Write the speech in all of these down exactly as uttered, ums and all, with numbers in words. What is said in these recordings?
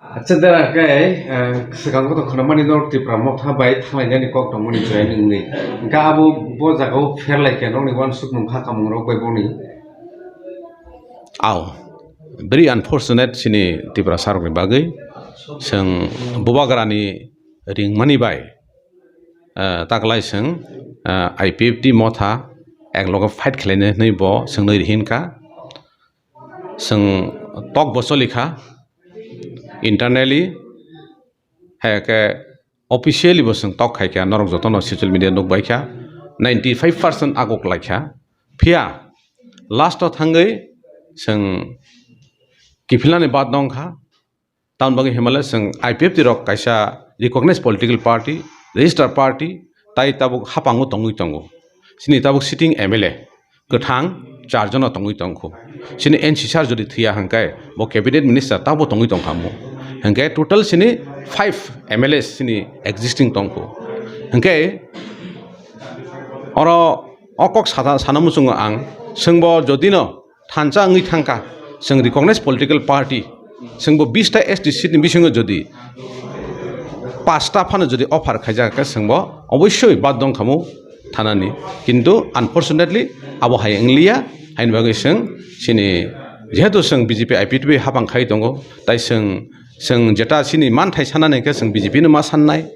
Acha dera khe, eh, swkang kotor khwnamani no Tipra Motha bai thanglainani kok tongmani join wngwi. Hwnkhe abo bo jagao pherlai khe nokni uansuk nungkha kamungrok bai boni. Aw, very unfortunate chini Tiprasarokni bagwi. Chwng bubagrani ringmani bai, eh, taklai chwng, eh, I P F T Motha ekloge fight khlainai hwnwi bo chwngno rihinkha. Chwng tok bo cholikha internally, hai khe officially bo chwng tok khaikha, norok jotono social media nukbaikha, ninety five percent aguk laikha. Phiya last o thangwi chwng kiphilnani bad nongkha. Tamoni bagwi himale chwng I P F T rok kaisa recognized political party, registered party, tai tabuk haphango tongwi tongo. Chini tabuk sitting M L A kwthang char jona tongwi tongkho. Chini N C sir jodi thwiya hwnkhe bo cabinet minister tabo tongwi tongkha mo. Hwnkhe total chini five M L As chini existing tongkho. Hwnkhe oro o kok sana, sana muchungo ang, chwngbo jodino thansa wngwi thangkha, chwng recognized political party, chwngbo bish ta S T seat ni bisingo jodi pasta phano jodi offer khaijak khe chwngbo obossoi bad dong khamu thanani. Kintu unfortunately abo hai wngliya, haini bagwi chwng chini jehetu chwng B J P I P T B hapang khai tongo, tai chwng, chwng jeta chini manthai sanani khe chwng B J P no ma sannai,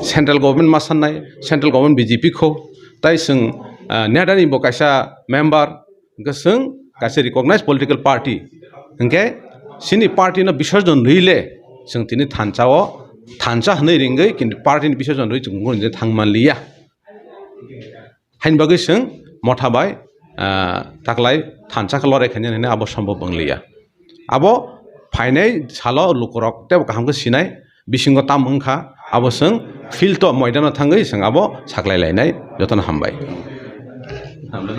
central government ma sannai, central government B J P kho, tai chwng, ah, NEDA ni bo kaisa member, hwnkhe chwng kaisa recognized political party. Hwnkhe chini party no bisorjon rwi le chwng tini thansa o, thansa hwnwi ringwi, kintu party ni bisorjon rwi chwng thang manliya. Haini bagwi chwng Motha bai, ah, taklai thansa khe lorai khainani hwnwi abo sombhob wngliya. Abo phainai salo lukurok teibo kaham khe sinai, bisingo tam wngkha, abo chwng field o, moidano thangwi chwng abo saklai lainai. Jotono hambai.